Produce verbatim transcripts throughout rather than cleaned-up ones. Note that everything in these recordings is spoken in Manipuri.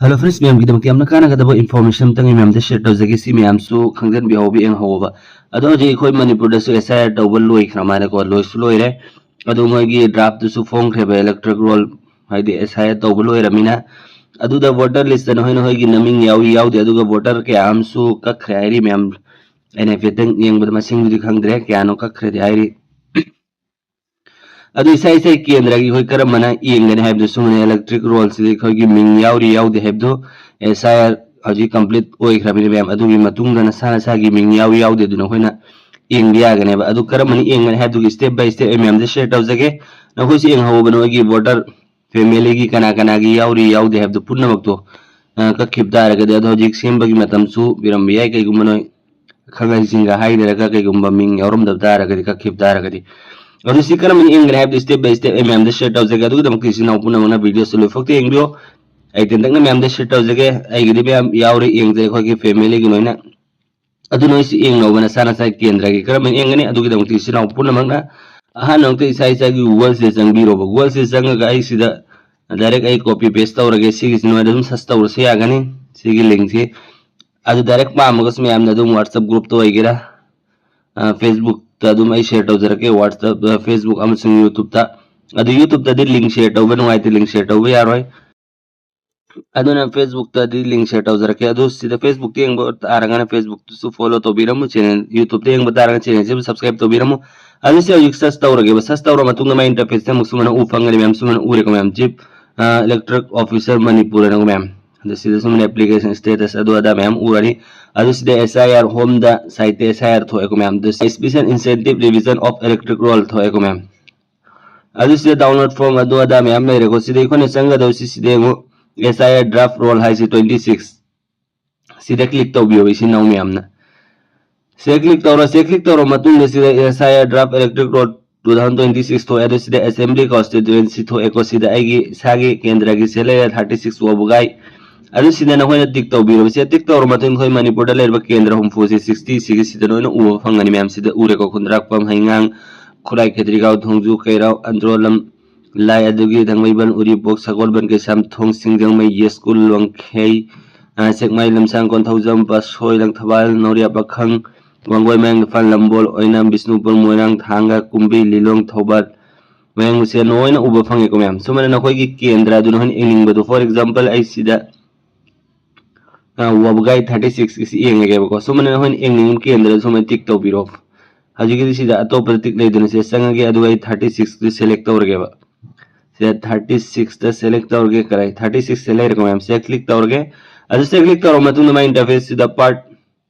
Hello friends, ꯃꯌꯥꯝꯒꯤꯗꯃꯛꯇ ꯌꯥꯝꯅ ꯀꯥꯟꯅꯒꯗꯕ information ꯑꯃꯇꯪ ꯑꯩ ꯃꯌꯥꯝꯗ share ꯇꯧꯖꯒꯦ꯫ ꯁꯤ ꯃꯌꯥꯝꯁꯨ ꯈꯪꯖꯟꯕꯤꯍꯧꯕ, ꯌꯦꯡꯍꯧꯕ꯫ ꯑꯗꯣ ꯍꯧꯖꯤꯛ ꯑꯩꯈꯣꯏ ꯃꯅꯤꯄꯨꯔꯗꯁꯨ S I R ꯇꯧꯕ ꯂꯣꯏꯈ꯭ꯔ ꯃꯥꯜꯂꯦꯀꯣ, ꯂꯣꯏꯁꯨ ꯂꯣꯏꯔꯦ꯫ ꯑꯗꯣ ꯃꯣꯏꯒꯤ draft ꯇꯨꯁꯨ ꯐꯣꯡꯈ꯭ꯔꯦꯕ, electoral roll, ꯍꯥꯏꯗꯤ S I R ꯇꯧꯕ ꯂꯣꯏꯔꯃꯤꯅ꯫ ꯑꯗꯨꯗ voter list ꯇ ꯅꯈꯣꯏ, ꯅꯈꯣꯏꯒꯤ ꯅꯃꯤꯡ ꯌꯥꯎꯏ ꯌꯥꯎꯗꯦ, ꯑꯗꯨꯒ voter ꯀꯌꯥ ꯑꯃꯁꯨ ꯀꯛꯈ꯭ꯔꯦ ꯍꯥꯏꯔꯤ ꯃꯌꯥꯝ꯫ ꯑꯩꯅ ꯍꯥꯏꯐꯦꯠꯇꯪ ꯌꯦꯡꯕꯗ ꯃꯁꯤꯡꯗꯨꯗꯤ ꯈꯪꯗ꯭ꯔꯦ, ꯀꯌꯥꯅꯣ ꯀꯛꯈ꯭ꯔꯦꯗꯤ ꯍꯥꯏꯔꯤ꯫ ꯑꯗꯨ ꯏꯁꯥ ꯏꯁꯥꯒꯤ ꯀꯦꯟꯗ꯭ꯔꯒꯤ ꯑꯩꯈꯣꯏ ꯀꯔꯝꯕꯅ ꯌꯦꯡꯒꯅꯤ ꯍꯥꯏꯕꯗꯨ ꯁꯨꯝꯕꯅꯦ, electoral roll ꯁꯤꯗ ꯑꯩꯈꯣꯏꯒꯤ ꯃꯤꯡ ꯌꯥꯎꯔꯤ ꯌꯥꯎꯗꯦ ꯍꯥꯏꯕꯗꯨ S I R ꯍꯧꯖꯤꯛ complete ꯑꯣꯏꯈ꯭ꯔꯕꯅꯤ ꯃꯌꯥꯝ꯫ ꯑꯗꯨꯒꯤ ꯃꯇꯨꯡꯗ ꯅꯁꯥ ꯅꯁꯥꯒꯤ ꯃꯤꯡ ꯌꯥꯎꯔꯤ ꯌꯥꯎꯗꯦ ꯑꯗꯨ ꯅꯈꯣꯏꯅ ꯌꯦꯡꯕ ꯌꯥꯒꯅꯦꯕ꯫ ꯑꯗꯨ ꯀꯔꯝꯕꯅ ꯌꯦꯡꯒꯅꯤ ꯍꯥꯏꯕꯗꯨꯒꯤ step by step ꯑꯩ ꯃꯌꯥꯝꯗ share ꯇꯧꯖꯒꯦ꯫ ꯅꯈꯣꯏꯁꯨ ꯌꯦꯡꯍꯧꯕ, ꯅꯣꯏꯒꯤ voter family ꯒꯤ ꯀꯅꯥ ꯀꯅꯥꯒꯤ ꯌꯥꯎꯔꯤ ꯌꯥꯎꯗꯦ ꯍꯥꯏꯕꯗꯨ ꯄꯨꯝꯅꯃꯛꯇꯣ, ꯑ, ꯀꯛꯈꯤꯕ ꯇꯥꯔꯒꯗꯤ꯫ ꯑꯗꯣ ꯍꯧꯖꯤꯛ ꯁꯦꯝꯕꯒꯤ ꯃꯇꯝꯁꯨ ꯄꯤꯔꯝꯕ ꯌꯥꯏ, ꯀꯩꯒꯨꯝꯕ ꯅꯣꯏ ꯈꯪꯍꯩꯁꯤꯡꯒ ꯍꯥꯏꯅꯔꯒ ꯀꯩꯒꯨꯝꯕ ꯃꯤꯡ ꯌꯥꯎꯔꯝꯗꯕ ꯇꯥꯔꯒꯗꯤ, ꯀꯛꯈꯤꯕ ꯇꯥꯔꯒꯗꯤ꯫ ꯑꯗꯨ ꯁꯤ ꯀꯔꯝꯅ ꯌꯦꯡꯒꯅꯤ ꯍꯥꯏꯕꯗꯨ step by step ꯑꯩ ꯃꯌꯥꯝꯗ share ꯇꯧꯖꯒꯦ꯫ ꯑꯗꯨꯒꯤꯗꯃꯛꯇ ꯏꯆꯤꯟ ꯏꯅꯥꯎ ꯄꯨꯝꯅꯃꯛꯅ video ꯁꯤ ꯂꯣꯏꯐꯥꯎꯇ ꯌꯦꯡꯕꯤꯌꯨ꯫ ꯑꯩ ꯇꯦꯟꯇꯛꯅ ꯃꯌꯥꯝꯗ share ꯇꯧꯖꯒꯦ꯫ ꯑꯩꯒꯤꯗꯤ ꯃꯌꯥꯝ ꯌꯥꯎꯔꯦ, ꯌꯦꯡꯖꯩ ꯑꯩꯈꯣꯏꯒꯤ family ꯒꯤ ꯂꯣꯏꯅ꯫ ꯑꯗꯨ ꯅꯣꯏꯁꯨ ꯌꯦꯡꯅꯧꯕ ꯅꯁꯥ ꯅꯁꯥꯒꯤ ꯀꯦꯟꯗ꯭ꯔꯒꯤ ꯀꯔꯝꯕ ꯌꯦꯡꯒꯅꯤ꯫ ꯑꯗꯨꯒꯤꯗꯃꯛꯇ ꯏꯆꯤꯟ ꯏꯅꯥꯎ ꯄꯨꯝꯅꯃꯛꯅ ꯑꯍꯥꯟꯕꯃꯛꯇ ꯏꯁꯥ ꯏꯁꯥꯒꯤ Google ꯁꯤꯗ ꯆꯪꯕꯤꯔꯣꯕ꯫ Google ꯁꯤꯗ ꯆꯪꯉꯒ ꯑꯩ ꯁꯤꯗ direct ꯑꯩ copy paste ꯇꯧꯔꯒꯦ꯫ ꯁꯤꯒꯤꯁꯤ ꯅꯣꯏꯅ ꯑꯗꯨꯝ search ꯇꯧꯔꯁꯨ ꯌꯥꯒꯅꯤ, ꯁꯤꯒꯤ link ꯁꯤ꯫ ꯑꯗꯨ direct ꯄꯥꯝꯃꯒꯁꯨ ꯃꯌꯥꯝꯅ ꯑꯗꯨꯝ WhatsApp group ꯇ ꯑꯣꯏꯒꯦꯔꯥ, ꯑ, Facebook ꯇ ꯑꯗꯨꯝ ꯑꯩ share ꯇꯧꯖꯔꯛꯀꯦ, WhatsApp, ꯑ, Facebook ꯑꯃꯁꯨꯡ YouTube ꯇ꯫ ꯑꯗꯨ YouTube ꯇꯗꯤ link share ꯇꯧꯕ ꯅꯨꯡꯉꯥꯏꯇꯦ, link share ꯇꯧꯕ ꯌꯥꯔꯣꯏ꯫ ꯑꯗꯨꯅ Facebook ꯇꯗꯤ link share ꯇꯧꯖꯔꯛꯀꯦ꯫ ꯑꯗꯨ ꯁꯤꯗ Facebook ꯇ ꯌꯦꯡꯕ ꯇꯥꯔꯒꯅ Facebook ꯇꯁꯨ follow ꯇꯧꯕꯤꯔꯝꯃꯨ, channel, YouTube ꯇ ꯌꯦꯡꯕ ꯇꯥꯔꯒꯅ channel ꯁꯤꯕꯨ subscribe ꯇꯧꯕꯤꯔꯝꯃꯨ꯫ ꯑꯗꯨ ꯁꯤ ꯍꯧꯖꯤꯛ search ꯇꯧꯔꯒꯦꯕ꯫ Search ꯇꯧꯔ ꯃꯇꯨꯡꯗ ꯃꯥꯏ interface ꯁꯦ ꯑꯃꯨꯛ ꯁꯨꯃꯥꯏꯅ ꯎ ꯐꯪꯒꯅꯤ ꯃꯌꯥꯝ, ꯁꯨꯃꯥꯏꯅ ꯎꯔꯦꯀꯣ ꯃꯌꯥꯝ, Chief, ꯑ, Electoral Officer Manipur ꯍꯥꯏꯅꯀꯣ ꯃꯌꯥꯝ꯫ ꯑꯗꯨ ꯁꯤꯗ ꯁꯨꯃꯥꯏꯅ application status ꯑꯗꯨ ꯑꯗꯥ ꯃꯌꯥꯝ ꯎꯔꯅꯤ꯫ ꯑꯗꯨ ꯁꯤꯗ S I R home the site ꯇ S I R ꯊꯣꯛꯑꯦꯀꯣ ꯃꯌꯥꯝ꯫ ꯑꯗꯨ Special Incentive Revision of Electoral Roll ꯊꯣꯛꯑꯦꯀꯣ ꯃꯌꯥꯝ꯫ ꯑꯗꯨ ꯁꯤꯗ download form ꯑꯗꯨ ꯑꯗꯥ ꯃꯌꯥꯝ ꯂꯩꯔꯦꯀꯣ꯫ ꯁꯤꯗ ꯑꯩꯈꯣꯏꯅ ꯆꯪꯒꯗꯧꯁꯤ ꯁꯤꯗ ꯌꯦꯡꯉꯨ, S I R draft roll ꯍꯥꯏꯁꯤ twenty six꯫ ꯁꯤꯗ click ꯇꯧꯕꯤꯌꯣ ꯏꯆꯤꯟ ꯏꯅꯥꯎ ꯃꯌꯥꯝꯅ꯫ ꯁꯤꯗ click ꯇꯧꯔꯣ꯫ ꯁꯤꯗ click ꯇꯧꯔ ꯃꯇꯨꯡꯗ ꯁꯤꯗ S I R draft electoral roll two thousand twenty six ꯊꯣꯛꯑꯦ꯫ ꯑꯗꯨ ꯁꯤꯗ Assembly Constituency ꯊꯣꯛꯑꯦꯀꯣ꯫ ꯁꯤꯗ ꯑꯩꯒꯤ ꯏꯁꯥꯒꯤ ꯀꯦꯟꯗ꯭ꯔꯒꯤ ꯁꯦ ꯂꯩꯔꯦ, thirty six ꯋꯥꯕꯨꯒꯥꯏ꯫ ꯑꯗꯨ ꯁꯤꯗ ꯅꯈꯣꯏꯅ tick ꯇꯧꯕꯤꯔꯣ꯫ ꯁꯤꯗ tick ꯇꯧꯔ ꯃꯇꯨꯡꯗ ꯑꯩꯈꯣꯏ ꯃꯅꯤꯄꯨꯔꯗ ꯂꯩꯔꯤꯕ ꯀꯦꯟꯗ꯭ꯔ ꯍꯨꯝꯐꯨꯁꯦ, sixty ꯁꯤꯒꯤ ꯁꯤꯗ ꯂꯣꯏꯅ ꯎꯕ ꯐꯪꯒꯅꯤ ꯃꯌꯥꯝ꯫ ꯁꯤꯗ ꯎꯔꯦꯀꯣ, ꯈꯨꯟꯗ꯭ꯔꯥꯛꯄꯝ, ꯍꯩꯉꯥꯡ, ꯈꯨꯔꯥꯏ, ꯈꯦꯇ꯭ꯔꯤꯒꯥꯎ, ꯊꯣꯡꯖꯨ, ꯀꯩꯔꯥꯎ, ꯑꯟꯗ꯭ꯔꯣꯂꯝ, ꯂꯥꯏ ꯑꯗꯨꯒꯤ ꯊꯥꯡꯃꯩꯕꯟ, ꯎꯔꯤꯄꯣꯛ, ꯁꯒꯣꯜꯕꯟ, ꯀꯩꯁꯥꯝꯊꯣꯡ, ꯁꯤꯡꯖꯃꯩ, ꯌꯦꯁꯀꯨꯜ, ꯋꯥꯡꯈꯩ, ꯑ, ꯁꯦꯛꯃꯥꯏ, ꯂꯝꯁꯥꯡ, ꯀꯣꯟꯊꯧꯖꯝ, ꯄꯥꯠꯁꯣꯏ, ꯂꯪꯊꯕꯥꯜ, ꯅꯧꯔꯤꯌꯥ, ꯄꯥꯈꯪ, ꯋꯥꯡꯒꯣꯏ, ꯃꯌꯥꯡ ꯏꯝꯐꯥꯜ, ꯅꯝꯕꯣꯜ, ꯑꯣꯏꯅꯥꯝ, ꯕꯤꯁꯅꯨꯄꯨꯔ, ꯃꯣꯏꯔꯥꯡ, ꯊꯥꯡꯒ, ꯀꯨꯝꯕꯤ, ꯂꯤꯂꯣꯡ, ꯊꯧꯕꯥꯜ, ꯃꯌꯥꯡꯁꯦ ꯂꯣꯏꯅ ꯎꯕ ꯐꯪꯉꯦꯀꯣ ꯃꯌꯥꯝ꯫ ꯁꯨꯃꯥꯏꯅ ꯅꯈꯣꯏꯒꯤ ꯀꯦꯟꯗ꯭ꯔ ꯑꯗꯨ ꯅꯈꯣꯏꯅ ꯌꯦꯡꯅꯤꯡꯕꯗꯣ, for example, ꯑꯩ ꯁꯤꯗ ꯋꯥꯕꯒꯥꯏ ꯊꯥꯔꯇꯤ ꯁꯤꯛꯁꯀꯤꯁꯤ ꯌꯦꯡꯉꯒꯦꯕꯀꯣ꯫ ꯁꯨꯃꯥꯏꯅ ꯅꯈꯣꯏꯅ ꯌꯦꯡꯅꯤꯡꯕ ꯀꯦꯟꯗ꯭ꯔꯗ ꯁꯨꯃꯥꯏꯅ ꯇꯤꯛ ꯇꯧꯕꯤꯔꯣ꯫ ꯍꯧꯖꯤꯛꯀꯤꯗꯤ ꯁꯤꯗ ꯑꯇꯣꯞꯄꯗ ꯇꯤꯛ ꯂꯩꯗꯅ ꯁꯤꯗ ꯆꯪꯉꯒꯦ, ꯑꯗꯨꯒ ꯑꯩ ꯊꯥꯔꯇꯤ ꯁꯤꯛꯁꯇꯨ ꯁꯦꯂꯦꯛ ꯇꯧꯔꯒꯦꯕ꯫ ꯁꯤꯗ ꯊꯥꯔꯇꯤ ꯁꯤꯛꯁꯇ ꯁꯦꯂꯦꯛ ꯇꯧꯔꯒꯦ, ꯀꯔꯥꯏ ꯊꯥꯔꯇꯤ ꯁꯤꯛꯁ ꯂꯩꯔꯦꯀꯣ ꯃꯌꯥꯝ꯫ ꯁꯤꯗ ꯀ꯭ꯂꯤꯛ ꯇꯧꯔꯒꯦ꯫ ꯑꯗꯨ ꯁꯤꯗ ꯀ꯭ꯂꯤꯛ ꯇꯧꯔꯕ ꯃꯇꯨꯡꯗ ꯃꯥꯏ ꯏꯟꯇꯔꯐꯦꯁꯁꯤꯗ ꯄꯥꯔꯠ,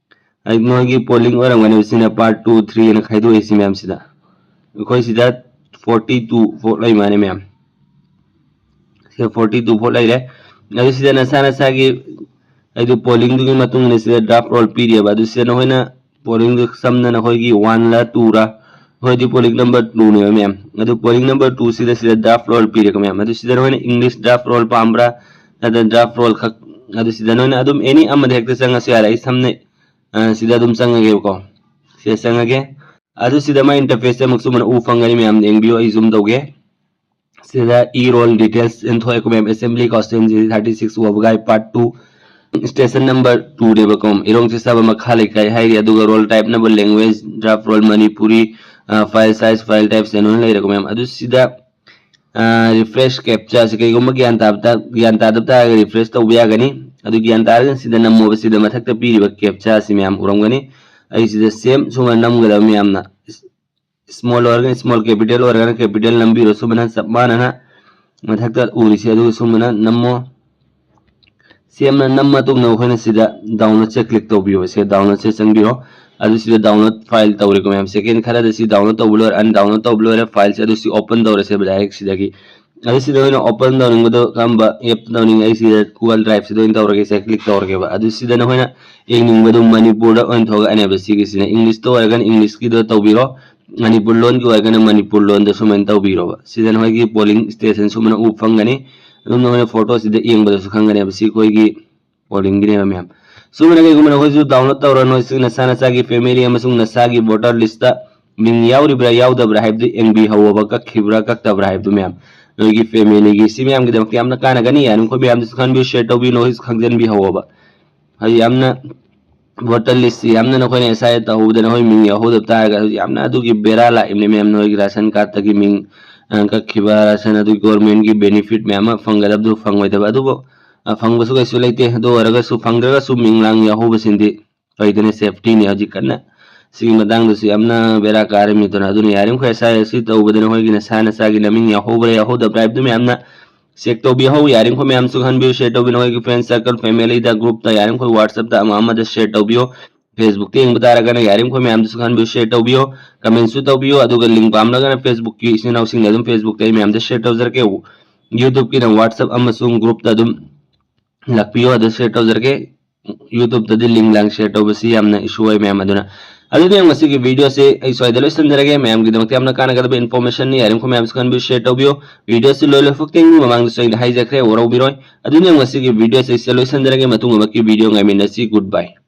ꯑꯩ ꯅꯣꯏꯒꯤ ꯄꯣꯂꯤꯡ ꯑꯣꯏꯔꯝꯒꯅꯦꯕ꯫ ꯁꯤꯅ ꯄꯥꯔꯠ ꯇꯨ, ꯊ꯭ꯔꯤ ꯑꯅ ꯈꯥꯏꯗꯣꯛꯏꯁꯤ ꯃꯌꯥꯝꯁꯤꯗ꯫ ꯑꯩꯈꯣꯏ ꯁꯤꯗ ꯐꯣꯔꯇꯤ ꯇꯨ ꯐꯥꯎ ꯂꯩ ꯃꯥꯅꯦ ꯃꯌꯥꯝ꯫ ꯁꯤꯗ ꯐꯣꯔꯇꯤ ꯇꯨ ꯐꯥꯎ ꯂꯩꯔꯦ꯫ ꯑꯗꯨ ꯁꯤꯗ ꯅꯁꯥ ꯅꯁꯥꯒꯤ ꯑꯩꯗꯨ ꯄꯣꯂꯤꯡꯗꯨꯒꯤ ꯃꯇꯨꯡ ꯏꯟꯅ ꯁꯤꯗ ꯗ꯭ꯔꯥꯐ ꯔꯣꯜ ꯄꯤꯔꯤꯑꯕ꯫ ꯑꯗꯨ ꯁꯤꯗ ꯅꯈꯣꯏꯅ ꯄꯣꯂꯤꯡꯗꯨ ꯁꯝꯅ ꯅꯈꯣꯏꯒꯤ ꯋꯥꯟꯂ ꯇꯨꯔ, ꯑꯩꯈꯣꯏꯗꯤ ꯄꯣꯂꯤꯡ ꯅꯝꯕꯔ ꯇꯨꯅꯦꯕ ꯃꯌꯥꯝ꯫ ꯑꯗꯨ ꯄꯣꯂꯤꯡ ꯅꯝꯕꯔ ꯇꯨꯁꯤꯗ ꯁꯤꯗ ꯗ꯭ꯔꯥꯐ ꯔꯣꯜ ꯄꯤꯔꯦꯀꯣ ꯃꯌꯥꯝ꯫ ꯑꯗꯨ ꯁꯤꯗ ꯅꯈꯣꯏꯅ ꯏꯪꯂꯤꯁ ꯗ꯭ꯔꯥꯐ ꯔꯣꯜ ꯄꯥꯝꯕ꯭ꯔꯥ, ꯅꯠꯇ꯭ꯔꯒ ꯗ꯭ꯔꯥꯐ ꯔꯣꯜ ꯈꯛ, ꯑꯗꯨ ꯁꯤꯗ ꯅꯈꯣꯏꯅ ꯑꯗꯨꯝ ꯑꯦꯅꯤ ꯑꯃꯗ ꯍꯦꯛꯇ ꯆꯪꯉꯁꯨ ꯌꯥꯔꯦ꯫ ꯑꯩ ꯁꯝꯅ, ꯑ, ꯁꯤꯗ ꯑꯗꯨꯝ ꯆꯪꯉꯒꯦꯕꯀꯣ꯫ ꯁꯤꯗ ꯆꯪꯉꯒꯦ꯫ ꯑꯗꯨ ꯁꯤꯗ ꯃꯥꯏ ꯏꯟꯇꯔꯐꯦꯁꯁꯦ ꯑꯃꯨꯛꯁꯨ ꯃꯅ ꯎ ꯐꯪꯒꯅꯤ ꯃꯌꯥꯝ, ꯌꯦꯡꯕꯤꯌꯨ꯫ ꯑꯩ ꯖꯨꯝ ꯇꯧꯒꯦ꯫ ꯁꯤꯗ ꯏ ꯔꯣꯜ ꯗꯤꯇꯦꯜꯁ ꯑꯅ ꯊꯣꯛꯑꯦꯀꯣ ꯃꯌꯥꯝ꯫ ꯑꯦꯁꯦꯝꯕ꯭ꯂꯤ ꯀꯣꯟꯁꯇꯤꯇ꯭ꯋꯦꯟꯁꯤ ꯊꯥꯔꯇꯤ ꯁꯤꯛꯁ ꯋꯥꯕꯒꯥꯏ ꯄꯥꯔꯠ ꯇꯨ, ꯁ꯭ꯇꯦꯁꯟ ꯅꯝꯕꯔ ꯇꯨꯅꯦꯕꯀꯣ꯫ ꯏꯔꯣꯡ ꯆꯤꯁꯥꯕ ꯃꯈꯥ ꯂꯩꯀꯥꯏ ꯍꯥꯏꯔꯤ꯫ ꯑꯗꯨꯒ ꯔꯣꯜ ꯇꯥꯏꯞꯅꯕ language, draft roll Manipuri, file size, file types ꯑꯅ ꯂꯩꯔꯦꯀꯣ ꯃꯌꯥꯝ꯫ ꯑꯗꯨ ꯁꯤꯗ ꯔꯤꯐ꯭ꯔꯦꯁ ꯀꯦꯞꯆꯥꯁꯤ ꯀꯩꯒꯨꯝꯕ ꯒ꯭ꯌꯥꯟ ꯇꯥꯕ ꯇꯥ-, ꯒ꯭ꯌꯥꯟ ꯇꯥꯗꯕ ꯇꯥꯔꯒꯗꯤ ꯔꯤꯐ꯭ꯔꯦꯁ ꯇꯧꯕ ꯌꯥꯒꯅꯤ꯫ ꯑꯗꯨ ꯒ꯭ꯌꯥꯟ ꯇꯥꯔꯒꯅ ꯁꯤꯗ ꯅꯝꯃꯣꯕ꯫ ꯁꯤꯗ ꯃꯊꯛꯇ ꯄꯤꯔꯤꯕ ꯀꯦꯞꯆꯥꯁꯤ ꯃꯌꯥꯝ ꯎꯔꯝꯒꯅꯤ꯫ ꯑꯩ ꯁꯤꯗ ꯁꯦꯝ ꯁꯨꯃꯥꯏꯅ ꯅꯝꯒꯗꯕ ꯃꯌꯥꯝꯅ꯫ ꯁ꯭ꯃꯣꯜ ꯑꯣꯏꯔꯒꯅ ꯁ꯭ꯃꯣꯜ, ꯀꯦꯄꯤꯇꯦꯜ ꯑꯣꯏꯔꯒꯅ ꯀꯦꯄꯤꯇꯦꯜ ꯅꯝꯕꯤꯔꯣ꯫ ꯁꯨꯃꯥꯏꯅ ꯆꯞ ꯃꯥꯟꯅꯅ ꯃꯊꯛꯇ ꯎꯔꯤꯁꯦ ꯑꯗꯨꯒ ꯁꯨꯃꯥꯏꯅ ꯅꯝꯃꯣ꯫ ꯁꯦꯝꯅ ꯅꯝꯃ ꯃꯇꯨꯡꯗ ꯑꯩꯈꯣꯏꯅ ꯁꯤꯗ ꯗꯥꯎꯟꯂꯣꯗꯁꯦ ꯀ꯭ꯂꯤꯛ ꯇꯧꯕꯤꯌꯣ꯫ ꯁꯤꯗ ꯗꯥꯎꯟꯂꯣꯗꯁꯦ ꯆꯪꯕꯤꯔꯣ꯫ ꯑꯗꯨ ꯁꯤꯗ ꯗꯥꯎꯟꯂꯣꯗ ꯐꯥꯏꯜ ꯇꯧꯔꯦꯀꯣ ꯃꯌꯥꯝ꯫ ꯁꯦꯀꯦꯟ ꯈꯔꯗ ꯁꯤ ꯗꯥꯎꯟꯂꯣꯗ ꯇꯧꯕ ꯂꯣꯏꯔꯦ, ꯑꯟꯗꯥꯎꯟꯂꯣꯗ ꯇꯧꯕ ꯂꯣꯏꯔꯦ꯫ ꯐꯥꯏꯜꯁꯦ ꯑꯗꯨ ꯁꯤ ꯑꯣꯄꯟ ꯇꯧꯔꯁꯦꯕ ꯗꯥꯏꯔꯦꯛ ꯁꯤꯗꯒꯤ꯫ ꯑꯗꯨ ꯁꯤꯗ ꯑꯩꯈꯣꯏꯅ ꯑꯣꯄꯟ ꯇꯧꯅꯤꯡꯕꯗꯣ ꯀꯔꯝꯕ ꯑꯦꯞꯇ ꯇꯧꯅꯤꯡꯉꯦ, ꯑꯩ ꯁꯤꯗ ꯒꯨꯒꯜ ꯗ꯭ꯔꯥꯏꯚꯁꯤꯗ ꯑꯣꯏꯅ ꯇꯧꯔꯒꯦ꯫ ꯁꯤꯗ ꯀ꯭ꯂꯤꯛ ꯇꯧꯔꯒꯦꯕ꯫ ꯑꯗꯨ ꯁꯤꯗ ꯅꯈꯣꯏꯅ ꯌꯦꯡꯅꯤꯡꯕꯗꯣ ꯃꯅꯤꯄꯨꯔꯗ ꯑꯣꯏꯅ ꯊꯣꯛꯂꯛꯑꯅꯦꯕ ꯁꯤꯒꯤꯁꯤꯅ꯫ ꯏꯪꯂꯤꯁꯇ ꯑꯣꯏꯔꯒꯅ ꯏꯪꯂꯤꯁꯀꯤꯗꯣ ꯇꯧꯕꯤꯔꯣ, ꯃꯅꯤꯄꯨꯔ ꯂꯣꯟꯒꯤ ꯑꯣꯏꯔꯒꯅ ꯃꯅꯤꯄꯨꯔ ꯂꯣꯟꯗ ꯁꯨꯃꯥꯏꯅ ꯇꯧꯕꯤꯔꯣꯕ꯫ ꯁꯤꯗ ꯅꯈꯣꯏꯒꯤ ꯄꯣꯂꯤꯡ ꯁ꯭ꯇꯦꯁꯟ ꯁꯨꯃꯥꯏꯅ ꯎꯕ ꯐꯪꯒꯅꯤ꯫ ꯑꯗꯨꯝ ꯅꯈꯣꯏꯅ ꯐꯣꯇꯣꯁꯤꯗ ꯌꯦꯡꯕꯗꯁꯨ ꯈꯪꯒꯅꯦꯕ ꯁꯤ ꯑꯩꯈꯣꯏꯒꯤ ꯄꯣꯂꯤꯡꯒꯤꯅꯦꯕ ꯃꯌꯥꯝ꯫ ꯁꯨꯃꯥꯏꯅ ꯀꯩꯒꯨꯝꯕ ꯅꯈꯣꯏꯁꯨ ꯗꯥꯎꯟꯂꯣꯗ ꯇꯧꯔ ꯅꯈꯣꯏꯁꯨ ꯅꯁꯥ ꯅꯁꯥꯒꯤ ꯐꯦꯃꯤꯂꯤ ꯑꯃꯁꯨꯡ ꯅꯁꯥꯒꯤ ꯚꯣꯇꯔ ꯂꯤꯁꯇ ꯃꯤꯡ ꯌꯥꯎꯔꯤꯕ꯭ꯔꯥ ꯌꯥꯎꯗꯕ꯭ꯔꯥ ꯍꯥꯏꯕꯗꯨ ꯌꯦꯡꯕꯤꯍꯧꯑꯣꯕ, ꯀꯛꯈꯤꯕ꯭ꯔꯥ ꯀꯛꯇꯕ꯭ꯔꯥ ꯍꯥꯏꯕꯗꯨ ꯃꯌꯥꯝ꯫ ꯅꯣꯏꯒꯤ family ꯒꯤ ꯁꯤ ꯃꯌꯥꯝꯒꯤꯗꯃꯛꯇ ꯌꯥꯝꯅ ꯀꯥꯟꯅꯒꯅꯤ꯫ ꯌꯥꯔꯤꯃꯈꯩ ꯃꯌꯥꯝꯗꯁꯨ ꯈꯪꯕꯤꯌꯨ, share ꯇꯧꯕꯤꯌꯨ, ꯅꯈꯣꯏꯁꯨ ꯈꯪꯖꯟꯕꯤꯍꯧꯑꯣꯕ꯫ ꯍꯧꯖꯤꯛ ꯌꯥꯝꯅ voter list ꯁꯤ ꯌꯥꯝꯅ ꯅꯈꯣꯏꯅ S I R ꯇꯧꯍꯧꯕꯗ ꯅꯈꯣꯏ ꯃꯤꯡ ꯌꯥꯎꯍꯧꯗꯕ ꯇꯥꯔꯒꯗꯤ ꯍꯧꯖꯤꯛ ꯌꯥꯝꯅ ꯑꯗꯨꯒꯤ ꯕꯦꯔꯥ ꯂꯥꯛꯏꯕꯅꯤ ꯃꯌꯥꯝ꯫ ꯅꯈꯣꯏꯒꯤ ration card ꯇꯒꯤ ꯃꯤꯡ, ꯑ, ꯀꯛꯈꯤꯕ, ration ꯑꯗꯨꯒꯤ government ꯀꯤ benefit ꯃꯌꯥꯝ ꯑꯃ ꯐꯪꯒꯗꯕꯗꯨ ꯐꯪꯉꯣꯏꯗꯕ꯫ ꯑꯗꯨꯕꯨ, ꯑ, ꯐꯪꯕꯁꯨ ꯀꯩꯁꯨ ꯂꯩꯇꯦ꯫ ꯑꯗꯨ ꯑꯣꯏꯔꯒꯁꯨ ꯐꯪꯗ꯭ꯔꯒꯁꯨ ꯃꯤꯡ ꯂꯥꯡ ꯌꯥꯎꯍꯧꯕꯁꯤꯡꯗꯤ ꯀꯩꯗꯅ safety ꯅꯤ꯫ ꯍꯧꯖꯤꯛ ꯀꯟꯅ ꯁꯤꯒꯤ ꯃꯇꯥꯡꯗꯁꯨ ꯌꯥꯝꯅ ꯕꯦꯔꯥ ꯀꯥꯔꯝꯃꯤꯗꯅ꯫ ꯑꯗꯨꯅ ꯌꯥꯔꯤꯃꯈꯩ S I R ꯁꯤ ꯇꯧꯕꯗ ꯅꯈꯣꯏꯒꯤ ꯅꯁꯥ ꯅꯁꯥꯒꯤ ꯅꯃꯤꯡ ꯌꯥꯎꯍꯧꯕ꯭ꯔꯥ ꯌꯥꯎꯍꯧꯗꯕ꯭ꯔꯥ ꯍꯥꯏꯕꯗꯨ ꯃꯌꯥꯝꯅ check ꯇꯧꯕꯤꯍꯧ꯫ ꯌꯥꯔꯤꯃꯈꯩ ꯃꯌꯥꯝꯁꯨ ꯈꯟꯕꯤꯌꯨ, share ꯇꯧꯕꯤꯌꯨ, ꯅꯈꯣꯏꯒꯤ friend circle, family ꯗ, group ꯇ, ꯌꯥꯔꯤꯃꯈꯩ WhatsApp ꯇ ꯑꯃ ꯑꯃꯗ share ꯇꯧꯕꯤꯌꯨ꯫ Facebook ꯇ ꯌꯦꯡꯕ ꯇꯥꯔꯒꯅ ꯌꯥꯔꯤꯃꯈꯩ ꯃꯌꯥꯝꯗꯁꯨ ꯈꯟꯕꯤꯌꯨ, share ꯇꯧꯕꯤꯌꯨ, comment ꯁꯨ ꯇꯧꯕꯤꯌꯨ꯫ ꯑꯗꯨꯒ link ꯄꯥꯝꯂꯒꯅ Facebook ꯀꯤ ꯏꯆꯤꯟ ꯏꯅꯥꯎꯁꯤꯡꯗ ꯑꯗꯨꯝ Facebook ꯇ ꯑꯩ ꯃꯌꯥꯝꯗ share ꯇꯧꯖꯔꯛꯀꯦ꯫ YouTube ꯀꯤꯅ WhatsApp ꯑꯃꯁꯨꯡ group ꯇ ꯑꯗꯨꯝ ꯂꯥꯛꯄꯤꯌꯨ, ꯑꯗꯨ share ꯇꯧꯖꯔꯛꯀꯦ꯫ YouTube ꯇꯗꯤ link ꯂꯥꯡ share ꯇꯧꯕꯁꯤ ꯌꯥꯝꯅ issue ꯑꯣꯏ ꯃꯌꯥꯝ꯫ ꯑꯗꯨꯅ ꯑꯗꯨꯗꯤ ꯉꯁꯤꯒꯤ video ꯁꯤ ꯑꯩ ꯁ꯭ꯋꯥꯏꯗ ꯂꯣꯏꯁꯤꯟꯖꯔꯒꯦ꯫ ꯃꯌꯥꯝꯒꯤꯗꯃꯛꯇ ꯌꯥꯝꯅ ꯀꯥꯟꯅꯒꯗꯕ information ꯅꯤ꯫ ꯌꯥꯔꯤꯃꯈꯩ ꯃꯌꯥꯝꯁꯨ ꯈꯟꯕꯤꯌꯨ, share ꯇꯧꯕꯤꯌꯨ꯫ Video ꯁꯤ ꯂꯣꯏ ꯂꯣꯏꯐꯥꯎ ꯌꯦꯡꯕꯤꯌꯨ꯫ ꯃꯃꯥꯡꯗꯁꯨ ꯑꯩꯅ ꯍꯥꯏꯖꯈ꯭ꯔꯦ, ꯋꯥꯔꯧꯕꯤꯔꯣꯏ꯫ ꯑꯗꯨꯗꯤ ꯉꯁꯤꯒꯤ video ꯁꯤ ꯁꯤꯗ ꯂꯣꯏꯁꯤꯟꯖꯔꯒꯦ꯫ ꯃꯇꯨꯡ ꯑꯃꯒꯤ video ꯉꯥꯏꯃꯤꯟꯅꯁꯤ꯫ Good bye꯫